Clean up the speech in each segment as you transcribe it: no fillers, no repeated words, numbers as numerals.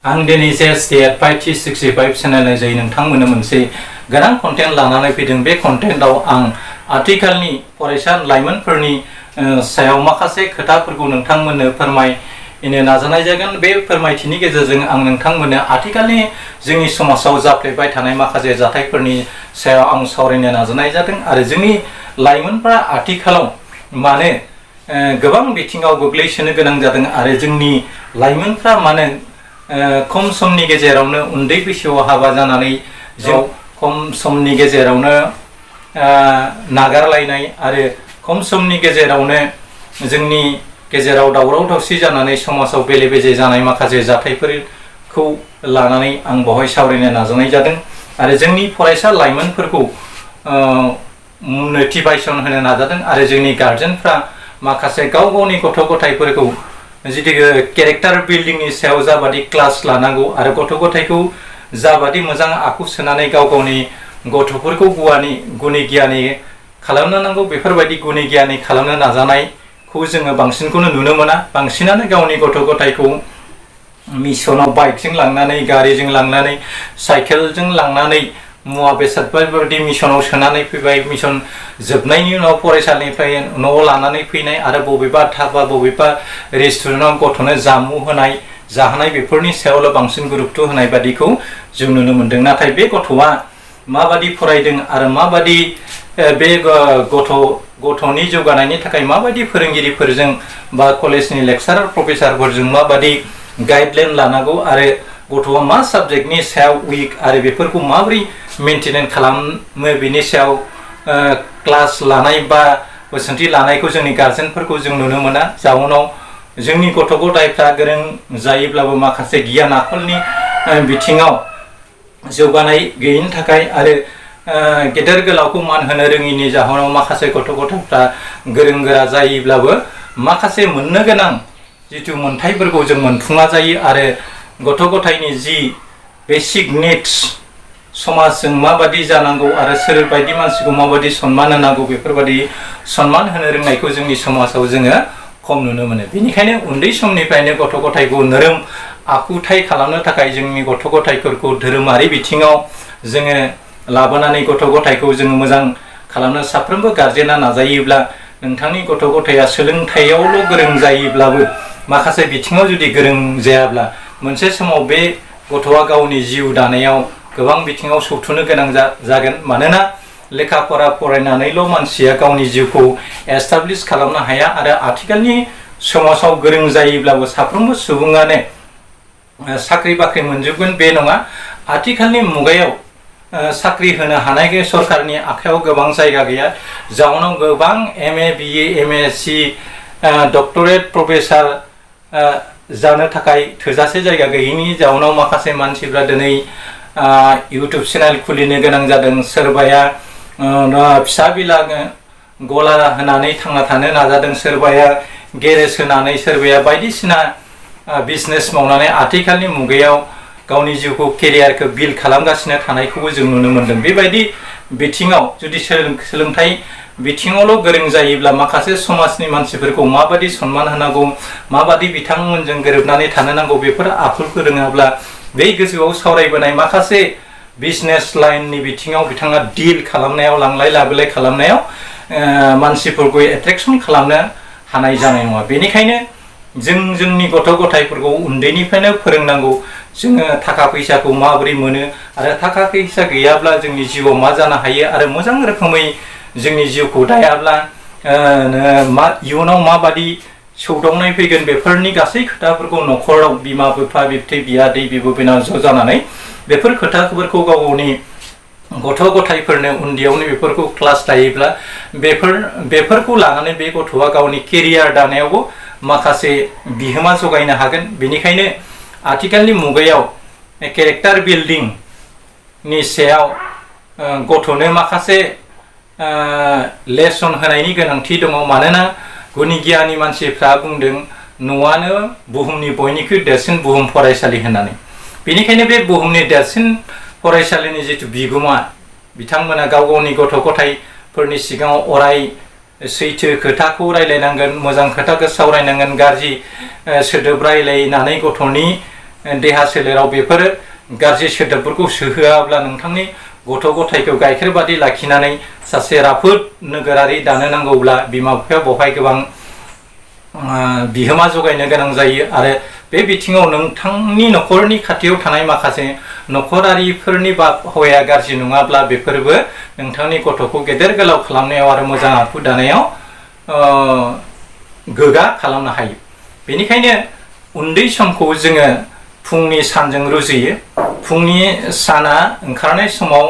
आं दिनै JST 5T65 channel जाय नोंथांमोननो मोनसे गोनां कन्टेन्ट लानानै फैदों। बे कन्टेन्टआव आं आथिखालनि फरायसा लाइमोनफोरनि सायाव माखासे खोथाफोरखौ नोंथांमोननो फोरमायनो नाजानाय जागोन। बे फोरमायथिनि गेजेरजों आं नोंथांमोननो आथिखालनि जोंनि समाजाव जाफ्लेबाय थानाय माखासे जाथायफोरनि सायाव आं सावरायनो नाजानाय जादों आरो जोंनि लाइमोनफ्रा आथिखालाव मानो गोबां बिथिङाव गोग्लैसोनो गोनां जादों आरो जोंनि लाइमोनफ्रा मानो खम समनि गेजेरावनो उन्दै बैसोआव हाबा जानानै जों खम समनि गेजेरावनो नागारलायनाय आरो खम समनि गेजेरावनो जोंनि गेजेराव दावराव दावसि जानानै समाजाव बेले बेजे जानाय माखासे जाथायफोरखौ लानानै आं बेवहाय सावरायनो नाजानाय जादों आरो जोंनि फरायसा लाइमोनफोरखौ मोटिभेसन होनो नाजादों आरो जोंनि गार्जेनफ्रा माखासे गाव गावनि गथ' गथायफोरखौ जुदि केरेक्टार बिल्डिंनि सायाव जाबादि क्लास लानांगौ आरो गथ' गथायखौ जाबादि मोजां आखु सोनानै गाव गावनि गथ'फोरखौ गुनि गियानि खालामनो नांगौ, बेफोरबायदि गुनि गियानि खालामनो नाजानायखौ जोङो बांसिनखौनो नुनो मोना। बांसिनानो गावनि गथ' गथायखौ मिसनाव बाइकजों लांनानै, गारिजों लांनानै, साइकेलजों लांनानै मुवा बेसादफोरबायदि मिसनाव सोनानै फैबाय। मिसन जोबनायनि उनाव फरायसालिनिफ्राय न'आव लानानै फैनाय आरो बबेबा धाबा बबेबा रेस्टुरेन्टआव गथ'नो जामु होनाय जाहोनाय बेफोरनि सायावल' बांसिन गुरुत्व होनाय बादिखौ जों नुनो मोन्दों। नाथाय बे गथ'आ माबादि फरायदों आरो माबादि बे गथ'नि जौगानायनि थाखाय माबादि फोरोंगिरिफोरजों बा कलेजनि लेक्सारार प्रफेसारफोरजों माबादि गाइडलाइन लानांगौ आरो गथ'आ मा साबजेक्टनि सायाव उइक आरो बेफोरखौ माबोरै मेनटेन खालामो बेनि सायाव क्लास लानाय बा बोसोनथि लानायखौ जोंनि गार्जेनफोरखौ जों नुनो मोना। जाउनाव जोंनि गथ' गथायफ्रा गोरों जायोब्लाबो माखासे गियान आखलनि बिथिङाव जौगानाय गैयिनि थाखाय आरो गेदेर गोलावखौ मान होनो रोङिनि जाहोनाव माखासे गथ' गथायफ्रा गोरों गोरा जायोब्लाबो माखासे मोननो गोनां जिथु मोनथायफोरखौ जों मोनफुङा जायो आरो गथ' गथायनि जि बेसिक निड्स समाजजों माबादि जानांगौ आरो सोरबायदि मानसिखौ माबादि सनमान होनांगौ बेफोरबादि सनमान होनो रोंनायखौ जोंनि समाजाव जोङो खम नुनो मोनो। बेनिखायनो उन्दै समनिफ्रायनो गथ' गथायखौ नोरोम आखुथाय खालामनो थाखाय जोंनि गथ' गथायफोरखौ धोरोमारि बिथिङाव जोङो लाबोनानै गथ' गथायखौ जोङो मोजां खालामनो साफ्रोमबो गार्जेना नाजायोब्ला नोंथांनि गथ' गथाया सोलोंथायावल' गोरों जायोब्लाबो माखासे बिथिङाव जुदि गोरों जायाब्ला मोनसे समाव बे गथ'आ गावनि जिउ दानायाव गोबां बिथिङाव सौथुनो गोनां जागोन। मानोना लेखा फरा फरायनानैल' मानसिया गावनि जिउखौ एस्टाब्लिश खालामनो हाया आरो आथिखालनि समाजाव गोरों जायोब्लाबो साफ्रोमबो सुबुङानो साख्रि बाख्रि मोनजोबगोन बे नङा। आथिखालनि मुगायाव साख्रि होनो हानाय सरकारनि आखायाव गोबां जायगा गैया। जाउनाव गोबां MA BA MSc doctorate professor जानो थाखाय थोजासे जायगा गैयैनि जाउनाव माखासे मानसिफ्रा दिनै इउटुब चेनेल खुलिनो गोनां जादों। सोरबाया फिसा बिला गला होनानै थांना थानो नाजादों, सोरबाया गेरेज होनानै, सोरबाया बायदिसिना बिजनेस मावनानै आथिखालनि मुगायाव गावनि जिउखौ केरियारखौ बिल्ड खालामगासिनो थानायखौबो जों नुनो मोन्दों। बेबायदि बिथिङाव जुदि सोलोंथाइ बिथिङावल' गोरों जायोब्ला माखासे समाजनि मानसिफोरखौ माबादि सनमान होनांगौ, माबादि बिथांमोनजों गोरोबनानै थानो नांगौ बेफोर आखुखौ रोङाब्ला बे गोजौआव सावरायबोनाय माखासे बिजनेस लाइननि बिथिङाव बिथाङा डिल खालामनायाव, लांलाय लाबोलाय खालामनायाव मानसिफोरखौ एट्रेक्सन खालामनो हानाय जानाय नङा। बेनिखायनो जोंनि गथ' गथायफोरखौ उन्दैनिफ्रायनो फोरोंनांगौ जोङो थाखा फैसाखौ माबोरै मोनो आरो थाखा फैसा गैयाब्ला जोंनि जिउआव मा जानो हायो आरो मोजां रोखोमै जोंनि जिउखौ दायाब्ला इयुनाव माबादि सौदावनाय फैगोन बेफोरनि गासै खोथाफोरखौ न'खराव बिमा बिफा बिबथै बियादै बिब' बिनानाव ज' जानानै बेफोर खोथाफोरखौ गाव गावनि गथ' गथायफोरनो उन्दैयावनो बेफोरखौ क्लास लायोब्ला बेफोरखौ लानानै बे गथ'आ गावनि केरियार दानायावबो माखासे बिहोमा जगायनो हागोन। बेनिखायनो आथिखालनि मुगायाव केरेक्टार बिल्डिंनि सायाव गथ'नो माखासे लेसन होनायनि गोनांथि दङ। मानोना गुनि गियानि मानसिफ्रा बुंदों न'आनो बुहुमनि बयनिख्रुइ देरसिन बुहुम फरायसालि होननानै। बेनिखायनो बे बुहुमनि देरसिन फरायसालिनि जिथु बिगोमा बिथांमोना गाव गावनि गथ' गथायफोरनि सिगाङाव अराय सैथो खोथाखौ रायलायनांगोन, मोजां खोथाखौ सावरायनांगोन, गाज्रि सोदोब रायलायनानै गथ'नि देहा सोलेराव बेफोर गाज्रि सोदोबफोरखौ सोहोआब्ला नोंथांनि गथ' गथायखौ गाइखेर बादि लाखिनानै सासे राफोद नोगोरारि दानो नांगौब्ला बिमा बिफाया बेवहाय गोबां बिहोमा जगायनो गोनां जायो आरो बे बिथिङाव नोंथांनि न'खरनि खाथियाव थानाय माखासे न'खरारिफोरनि बारहावाया गाज्रि नङाब्ला बेफोरबो नोंथांनि गथ'खौ गेदेर गोलाव खालामनायाव आरो मोजां आखु दानायाव गोगा खालामनो हायो। बेनिखायनो उन्दै समखौ जोङो फुंनि सानजों रुजुयो। फुंनि साना ओंखारनाय समाव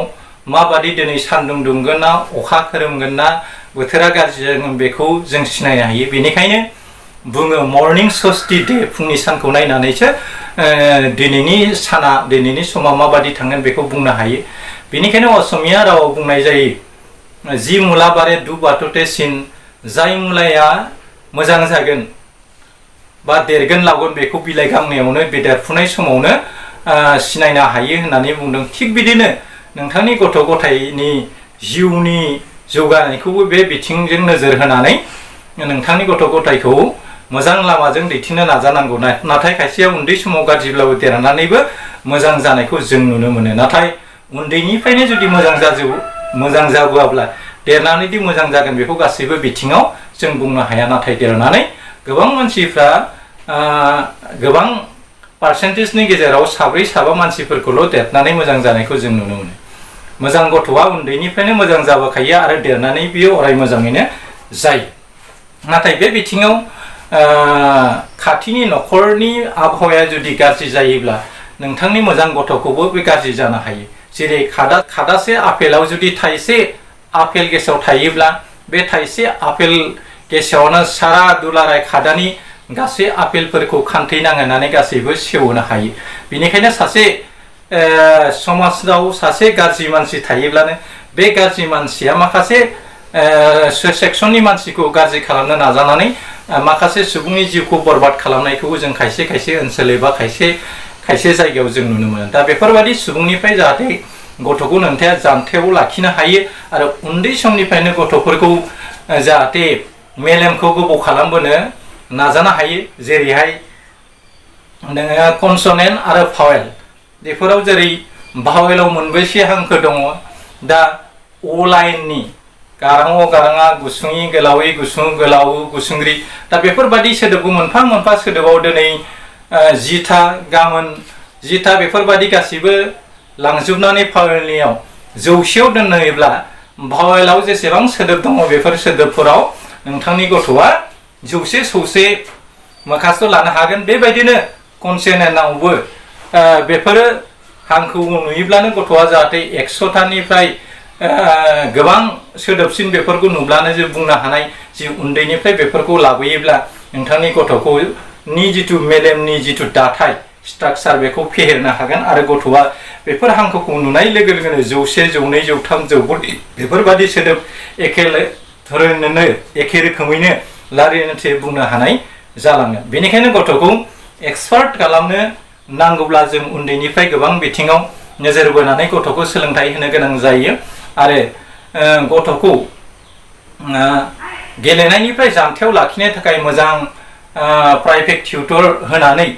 माबादि दिनै सान्दुं दुंगोन ना अखा खोरोमगोन ना बोथोरा गाज्रि जागोन बेखौ जों सिनायनो हायो। बेनिखायनो बुङो मर्निं सस्टि डे, फुंनि सानखौ नायनानैसो दिनैनि समा माबादि थांगोन बेखौ बुंनो हायो। बेनिखायनो असमिया रावाव बुंनाय जायो जि मुला बारे दु बाथ'ते सिन, जाय मुलाया मोजां जागोन बा देरगोन लावगोन बेखौ बिलाइ गांनायावनो बे देरफुनाय समावनो सिनायनो हायो होननानै बुंदों। थिग बिदिनो नोंथांनि गथ' गथायनि जिउनि जौगानायखौबो बे बिथिंजों नोजोर होनानै नोंथांनि गथ' गथायखौ मोजां लामाजों दैथिंनो नाजानांगौ। नाथाय खायसेया उन्दै समाव गाज्रिब्लाबो देरनानैबो मोजां जानायखौ जों नुनो मोनो। नाथाय उन्दैनिफ्रायनो जुदि मोजां जाबोआब्ला देरनानैदि मोजां जागोन बेखौ गासैबो बिथिङाव जों बुंनो हाया। नाथाय देरनानै गोबां मानसिफ्रा गोबां पार्सेन्टेजनि गेजेराव साब्रै साबा मानसिफोरखौल' देरनानै मोजां जानायखौ जों नुनो मोनो। मोजां गथ'आ उन्दैनिफ्रायनो मोजां जाबोखायो आरो देरनानै बियो अराय मोजाङैनो जायो। नाथाय बे बिथिङाव खाथिनि न'खरनि आबहावाया जुदि गाज्रि जायोब्ला नोंथांनि मोजां गथ'खौबो बे गाज्रि जानो हायो। जेरै खादासे आपेलाव जुदि थाइसे आपेल गेसाव थायोब्ला बे थाइसे आपेल गेसावनो सारा दुलाराय खादानि गासै आपेलफोरखौ खान्थै नांहोनानै गासैबो सेवनो हायो। बेनिखायनो सासे समाजाव सासे गाज्रि मानसि थायोब्लानो बे गाज्रि मानसिया माखासे सेक्सननि मानसिखौ गाज्रि खालामनो नाजानानै माखासे सुबुंनि जिउखौ बरबाद खालामनायखौबो जों खायसे ओनसोल एबा खायसे जायगायाव जों नुनो मोनो। दा बेफोरबायदि सुबुंनिफ्राय जाहाथे गथ'खौ नोंथाङा जानथायाव लाखिनो हायो आरो उन्दै समनिफ्रायनो गथ'फोरखौ जाहाथे मेलेमखौ गोबौ खालामबोनो नाजानो हायो। जेरैहाय नोङो कनसनेन्ट आरो भावेल, बेफोराव जेरै भावेलाव मोनबेसे हांखो दङ, दा अ लाइननि गाराङाव गाराङा गुसुङै गोलावै गुसुं गोलाव गुसुंग्रि, दा बेफोरबादि सोदोबखौ मोनफा मोनफा सोदोबाव दिनै 10था गाबोन 10था बेफोरबादि गासिबो लांजोबनानै भावेलनियाव 100याव दोनोब्ला भावेलाव जेसेबां सोदोब दङ बेफोर सोदोबफोराव नोंथांनि गथ'आ 100 माखासे लानो हागोन। बेबायदिनो कनसनेन्टआवबो बेफोरो हांखौ नुयोब्लानो गथ'आ जाहाथे 100थानिफ्राय गोबां सोदोबसिन बेफोरखौ नुब्लानो जे बुंनो हानाय जि उन्दैनिफ्राय बेफोरखौ लाबोयोब्ला नोंथांनि गथ'नि जिथु मेलेमनि जिथु दाथाय स्ट्राक्चार बेखौ फेहेरनो हागोन आरो गथ'आ बेफोर हांखोखौ नुनाय लोगो लोगोनो 100, 102, 103, 104 बेफोरबादि सोदोब एखे रोखोमैनो लारिनोथि बुंनो हानाय जालाङो। बेनिखायनो गथ'खौ एक्सपार्ट खालामनो नांगौब्ला जों उन्दैनिफ्राय गोबां बिथिङाव नोजोर बोनानै गथ'खौ सोलोंथाइ होनो गोनां जायो आरो गथ'खौ गेलेनायनिफ्राय जानथायाव लाखिनो थाखाय मोजां प्राइभेट टिउटर होनानै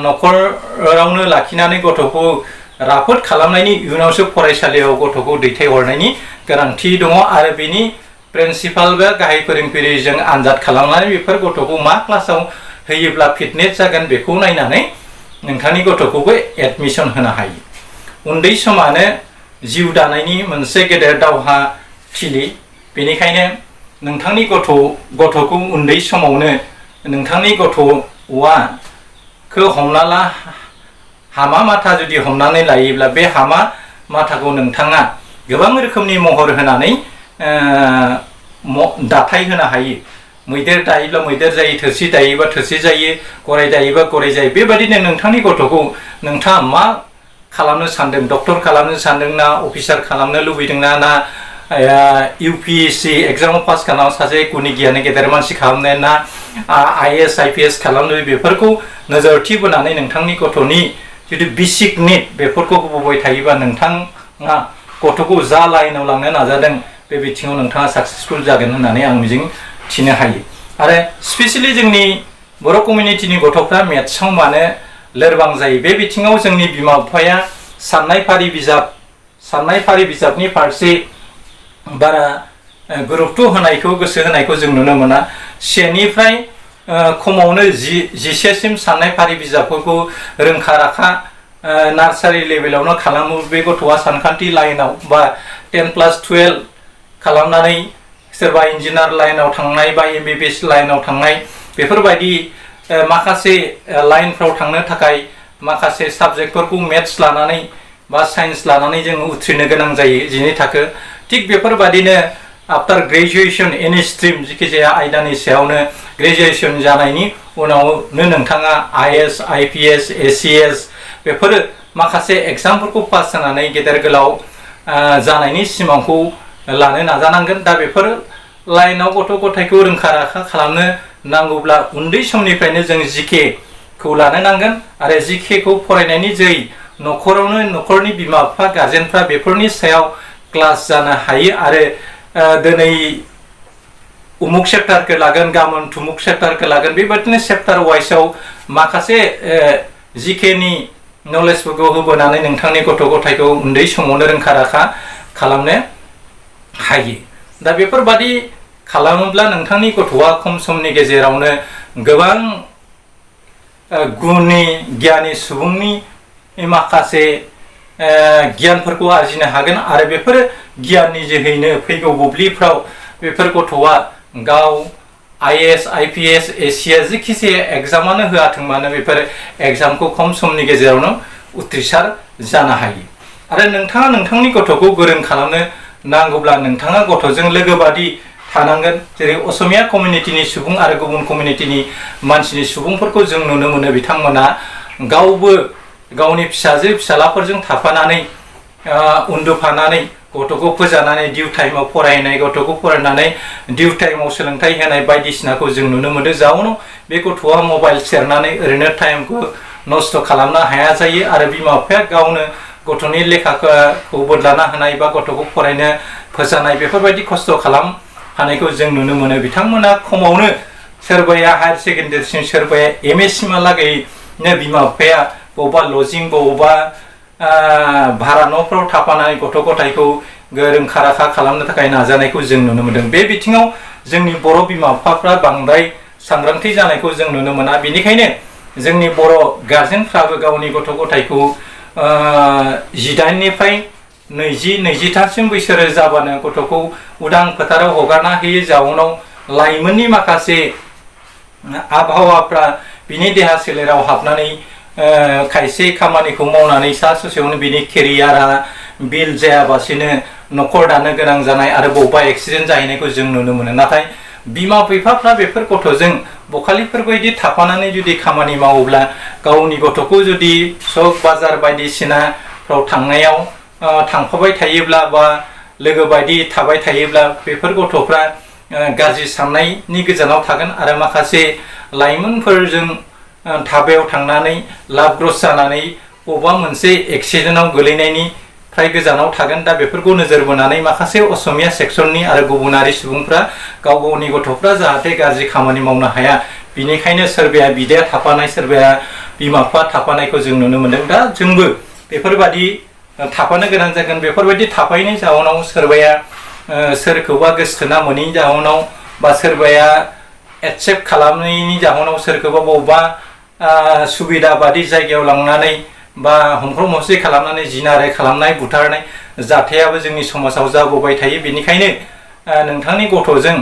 न'खरावनो लाखिनानै गथ'खौ राफोद खालामनायनि इयुनावसो फरायसालियाव गथ'खौ दैथायहरनायनि गोनांथि दङ आरो बेनि प्रिन्सिपाल बा गाहाय फोरोंगिरिजों आनजाद खालामनानै बेफोर गथ'खौ मा क्लासाव होयोब्ला फिटनेस जागोन बेखौ नायनानै नोंथांनि गथ'खौबो एडमिसन होनो हायो। उन्दै समानो जिउ दानायनि मोनसे गेदेर दावहा थिलि। बेनिखायनो नोंथांनि गथ'खौ उन्दै समावनो नोंथांनि गथ'खौ हमना ला हामा माथा जुदि हमनानै लायोब्ला बे हामा माथाखौ नोंथाङा गोबां रोखोमनि महर होनानै दाथाय होनो हायो। मैदेर दायोब्ला मैदेर जायो, थोरसि दायोबा थोरसि जायो, गराय दायोबा गराय जायो। बेबायदिनो नोंथांनि गथ'खौ नोंथाङा मा खालामनो सानदों? डक्टर खालामनो सानदों ना अफिसार खालामनो लुबैदोंना ना UPSC एग्जामाव पास खालामनानै सासे गुनि गियानि गेदेर मानसि खालामनो ना IAS IPS खालामनो, बेफोरखौ नोजोरथि बोनानै नोंथांनि गथ'नि जिथु बेसिक निड बेफोरखौ होबोबाय थायोबा नोंथाङा गथ'खौ जा लाइनाव लांनो नाजादों बे बिथिङाव नोंथाङा साक्सेसफुल जागोन होननानै आं मिजिं थिनो हायो। आरो स्पेसियेलि जोंनि बर' कमिउनिटिनि गथ'फ्रा मेथ्सआव मानो लोरबां जायो। बे बिथिङाव जोंनि बिमा बिफाया साननाय फारि बिजाबनि फारसे बारा गुरुत्व होनायखौ गोसो होनायखौ जों नुनो मोना। 1 निफ्राय खमावनो 10सिम साननाय फारि बिजाबफोरखौ रोंखा राखा नार्सारि लेभेलावनो खालामो। बे गथ'आ सानखान्थि लाइनाव बा 10+12 खालामनानै सोरबा इन्जिनियार लाइनाव थांनाय बा MBBS लाइनाव थांनाय बेफोरबायदि माखासे लाइनफ्राव थांनो थाखाय माखासे साबजेक्टफोरखौ मेथ्स लानानै बा साइन्स लानानै जों उथ्रिनो गोनां जायो 10 थाखो। थिग बेफोरबादिनो आफ्टार ग्रेजुएसन एनि स्ट्रिम जिखिजाया आयदानि सायावनो ग्रेजुएसन जानायनि उनावनो नोंथाङा IAS IPS ACS बेफोरो माखासे एग्जामफोरखौ पास जानानै गेदेर गोलाव जानायनि सिमांखौ लानो नाजानांगोन। दा बेफोर लाइनाव गथ' गथायखौ रोंखा राखा खालामनो नांगौब्ला उन्दै समनिफ्रायनो जों GK खौ लानो नांगोन आरो GK खौ फरायनायनि जै न'खरावनो न'खरनि बिमा बिफा गार्जेनफ्रा बेफोरनि सायाव क्लास जानो हायो आरो दिनै उमुक चेप्टारखौ लागोन गाबोन थुमुक चेप्टारखौ लागोन बेबायदिनो चेप्टार वाइसआव माखासे GK नि नलेजफोरखौ होबोनानै नोंथांनि गथ' गथायखौ उन्दै समावनो रोंखा राखा खालामनो हायो। दा बेफोरबादि खालामोब्ला नोंथांनि गथ'आ खम समनि गेजेरावनो गोबां गुनि गियानि सुबुंनि माखासे गियानफोरखौ आरजिनो हागोन आरो बेफोर गियाननि जोहैनो फैगौ बुब्लिफ्राव बेफोर गथ'आ गाव IAS IPS ACS जिखिजाया एग्जामानो होआथों मानो बेफोर एग्जामखौ खम समनि गेजेरावनो उथ्रिसार जानो हायो। आरो नोंथाङा नोंथांनि गथ'खौ गोरों खालामनो नांगौब्ला नोंथाङा गथ'जों लोगो बादि थानांगोन। जेरै असमिया कमिउनिटिनि सुबुं आरो गुबुन कमिउनिटिनि मानसिनि सुबुंफोरखौ जों नुनो मोनो बिथांमोना गावबो गावनि फिसाजो फिसालाफोरजों थाफानानै उन्दुफानानै गथ'खौ फोजानानै डिउ टाइमाव फरायनाय गथ'खौ फरायनानै डिउ टाइमाव सोलोंथाइ होनाय बायदिसिनाखौ जों नुनो मोनो। जाउनाव बे गथ'आ मबाइल सेरनानै ओरैनो टाइमखौ नस्थ' खालामनो हाया जायो आरो बिमा बिफाया गावनो गथ'नि लेखाखौ बोदलाना होनाय बा गथ'खौ फरायनो फोजानाय बेफोरबायदि खस्थ' खालामफानायखौ जों नुनो मोनो। बिथांमोना खमावनो सोरबाया हायार सेकेन्डारिसिम सोरबाया MA सिमहालागैनो बिमा बिफाया बबेबा लजिं बबेबा भारा न'फ्राव थाफानानै गथ' गथायखौ रोंखा राखा खालामनो थाखाय नाजानायखौ जों नुनो मोनदों। बे बिथिङाव जोंनि बर' बिमा बिफाफ्रा बांद्राय सांग्रांथि जानायखौ जों नुनो मोना। बेनिखायनो जोंनि बर' गार्जेनफ्राबो गावनि गथ' गथायखौ 18 निफ्राय 20-23सिम बैसो जाबानो गथ'खौ उदां फोथाराव हगारना होयो। जाउनाव लाइमोननि माखासे आबहावाफ्रा बिनि देहा सोलेराव हाबनानै खायसे खामानिखौ मावनानै सा ससेयावनो बिनि केरियारा बिल्ड जायाबासिनो न'खर दानो गोनां जानाय आरो बबेबा एक्सिडेन्ट जाहैनायखौ जों नुनो मोनो। नाथाय बिमा बिफाफ्रा बेफोर गथ'जों बखालिफोरबायदि थाफानानै जुदि खामानि मावोब्ला गावनि गथ'खौ जुदि सक बाजार बायदिसिनाफ्राव थांनायाव थांफाबाय थायोब्ला बा लोगो बायदि थाबाय थायोब्ला बेफोर गथ'फ्रा गाज्रि साननायनि गोजानाव थागोन आरो माखासे लाइमोनफोरजों थाबायाव थांनानै लाभग्रस्त जानानै बबेबा मोनसे एक्सिडेन्टआव गोलैनायनिफ्राय गोजानाव थागोन। दा बेफोरखौ नोजोर बोनानै माखासे असमिया सेक्सननि आरो गुबुनारि सुबुंफ्रा गाव गावनि गथ'फ्रा जाहाथे गाज्रि खामानि मावनो हाया बिनिखायनो सोरबाया बिदाया थाफानाय सोरबाया बिमा बिफा थाफानायखौ जों नुनो मोनदों। दा जोंबो बेफोरबादि थाफानो गोनां जागोन। बेफोरबायदि थाफायैनि जाहोनाव सोरबाया सोरखौबा गोसथोना मोनैनि जाहोनाव बा सोरबाया एक्सेप्ट खालामनायनि जाहोनाव सोरखौबा बबेबा सुबिदा बादि जायगायाव लांनानै बा हमख्रम हरसि खालामनानै जिनाहारि खालामनाय बुथारनाय जाथायाबो जोंनि समाजाव जाबोबाय थायो। बेनिखायनो नोंथांनि गथ'जों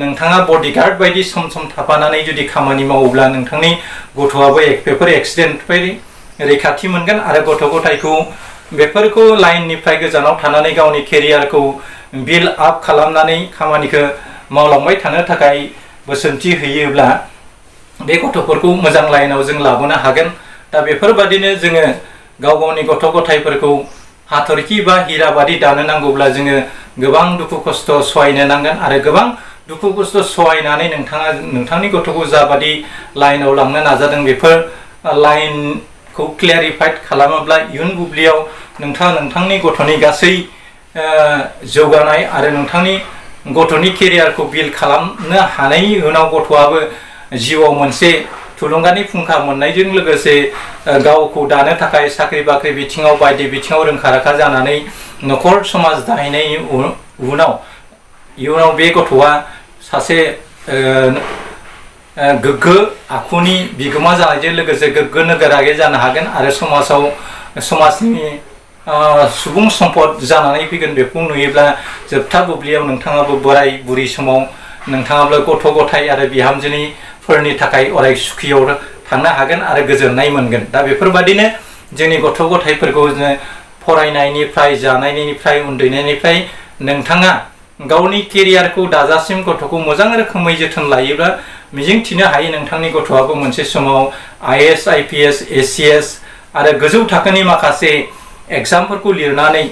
नोंथाङा बडिगार्ड बायदि सम सम थाफानानै जुदि खामानि मावोब्ला नोंथांनि गथ'आबो बेफोर एक्सिडेन्टनिफ्राय रैखाथि मोनगोन आरो गथ' गथायखौ बेफोरखौ लाइननिफ्राय गोजानाव थानानै गावनि केरियारखौ बिल्ड आप खालामनानै खामानिखौ मावलांबाय थानो थाखाय बोसोनथि होयोब्ला बे गथ'फोरखौ मोजां लाइनाव जों लाबोनो हागोन। दा बेफोरबादिनो जोङो गाव गावनि गथ' गथायफोरखौ हाथरखि बा हिरा बादि दानो नांगौब्ला जोङो गोबां दुखु खस्थ' सहायनो नांगोन आरो गोबां दुखु खस्थ' सहायनानै नोंथाङा नोंथांनि गथ'खौ जाबादि लाइनाव लांनो नाजादों बेफोर लाइनखौ क्लियारिफाइड खालामोब्ला इयुन बुब्लियाव नोंथाङा नोंथांनि गथ'नि गासै जौगानाय आरो नोंथांनि गथ'नि केरियारखौ बिल्ड खालामनो हानायनि उनाव गथ'आबो जिउआव मोनसे थुलुंगानि फुंखा मोननायजों लोगोसे गावखौ दानो थाखाय साख्रि बाख्रि बिथिङाव बायदि बिथिङाव रोंखा राखा जानानै न'खर समाज दाहैनायनि उनाव इयुनाव बे गथ'आ सासे गोग्गो आखुनि बिगोमा जानायजों लोगोसे गोग्गो नोगोरारि जानो हागोन आरो समाजनि सुबुं सम्पद जानानै फैगोन। बेखौ नुयोब्ला जोबथा बुब्लियाव नोंथाङाबो बोराय बुरि समाव नोंथाङाबो गथ' गथाय आरो बिहामजोफोरनि थाखाय अराय सुखियाव थांनो हागोन आरो गोजोननाय मोनगोन। दा बेफोरबादिनो जोंनि गथ' गथायफोरखौ फरायनायनिफ्राय जानायनिफ्राय उन्दुनायनिफ्राय नोंथाङा गावनि केरियारखौ दाजासिम गथ'खौ मोजां रोखोमै जोथोन लायोब्ला मिजिंथिनो हायो नोंथांनि गथ'आबो मोनसे समाव IAS IPS ACS आरो गोजौ थाखोनि माखासे एग्जामफोरखौ लिरनानै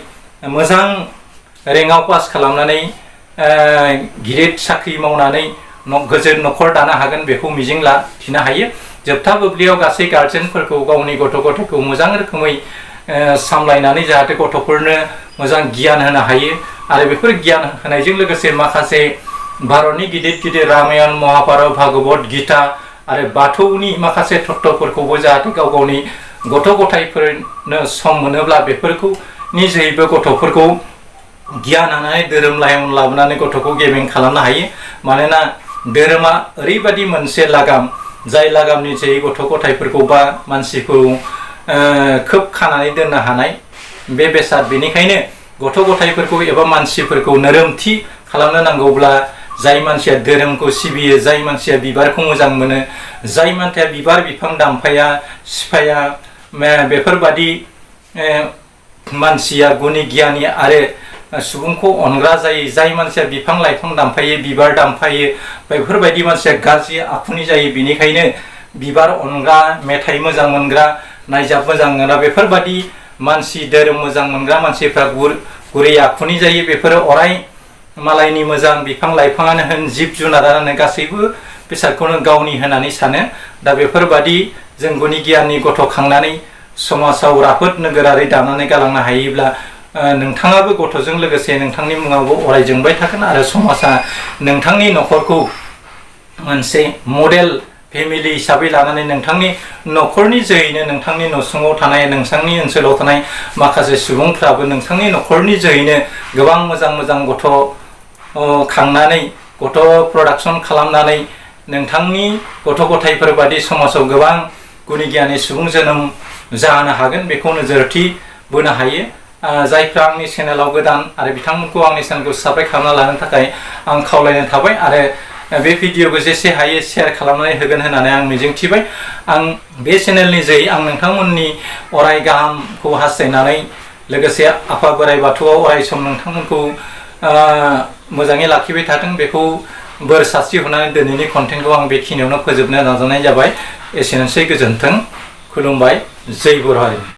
मोजां रेंकआव पास खालामनानै गिदिर साख्रि मावनानै गोजोन न'खर दानो हागोन बेखौ मिजिं लाखिनो हायो। जोबथा बुब्लियाव गासै गार्जेनफोरखौ गावनि गथ' गथायखौ मोजां रोखोमै सामलायनानै जाहाथे गथ'फोरनो मोजां गियान होनो हायो आरो बेफोर गियान होनायजों लोगोसे माखासे भारतनि गिदिर गिदिर रामायण महाभारत भागवत गीता आरो बाथौनि माखासे तत्वफोरखौबो जाहाथे गाव गावनि गथ' गथायफोरनो सम मोनोब्ला बेफोरखौ निजेयैबो गथ'फोरखौ गियान होनानै धोरोम लाइनाव लाबोनानै गथ'खौ गेबें खालामनो हायो। मानोना धोरोमा ओरैबायदि मोनसे लागाम जाय लागामनि जोहै गथ' गथायफोरखौ बा मानसिखौ खोब खानानै दोननो हानाय बे बेसाद। बेनिखायनो गथ' गथायफोरखौ एबा मानसिफोरखौ नोरोमथि खालामनो नांगौब्ला जाय मानसिया धोरोमखौ सिबियो, जाय मानसिया बिबारखौ मोजां मोनो, जाय मानसिया बिबार बिफां दानफाया सिफाया, बेफोरबादि मानसिया गुनि गियानि आरो सुबुंखौ अनग्रा जायो। जाय मानसिया बिफां लाइफां दानफायो बिबार दानफायो बेफोरबायदि मानसिया गाज्रि आखुनि जायो। बेनिखायनो बिबार अनग्रा, मेथाइ मोजां मोनग्रा, नायजाब मोजां मोनग्रा बेफोरबायदि मानसि, धोरोम मोजां मोनग्रा मानसिफ्रा गुरै आखुनि जायो। बेफोरो अराय मालायनि मोजां बिफां लाइफाङानो होन जिब जुनारानो गासैबो बेसादखौनो गावनि होननानै सानो। दा बेफोरबादि जों गुनि गियाननि गथ' खांनानै समाजाव राफोद नोगोरारि दानानै गालांनो हायोब्ला नोंथाङाबो गथ'जों लोगोसे नोंथांनि मुङावबो अराय जोंबाय थागोन आरो समाजा नोंथांनि न'खरखौ मोनसे मडेल फेमिलि हिसाबै लानानै नोंथांनि न'खरनि जोहैनो नोंथांनि न'सुङाव थानाय नोंथांनि ओनसोलाव थानाय माखासे सुबुंफ्राबो नोंथांनि न'खरनि जोहैनो गोबां मोजां मोजां गथ' खांनानै गथ' प्रडाक्सन खालामनानै नोंथांनि गथ' गथायफोर बादि समाजाव गोबां गुनि गियानि सुबुं जोनोम जाहोनो हागोन बेखौ नोजोरथि बोनो हायो। जायफ्रा आंनि चेनेलाव गोदान आरो बिथांमोनखौ आंनि चेनेलखौ साबस्क्राइब खालामना लानो थाखाय आं खावलायनाय थाबाय आरो बे भिडिअखौ जेसे हायो शेयार खालामनानै होगोन होननानै आं मिजिंथिबाय। आं बे चेनेलनि जोहै आं नोंथांमोननि अराय गाहामखौ हास्थायनानै लोगोसे आफा बोराइ बाथौआ अराय सम नोंथांमोनखौ मोजाङै लाखिबाय थाथों बेखौ बोर सारस्रिहरनानै दिनैनि कन्टेन्टखौ आं बेखिनियावनो फोजोबनो नाजानाय जाबाय। एसेनोसै, गोजोन्थों, खुलुमबाय, जै बर' हारि।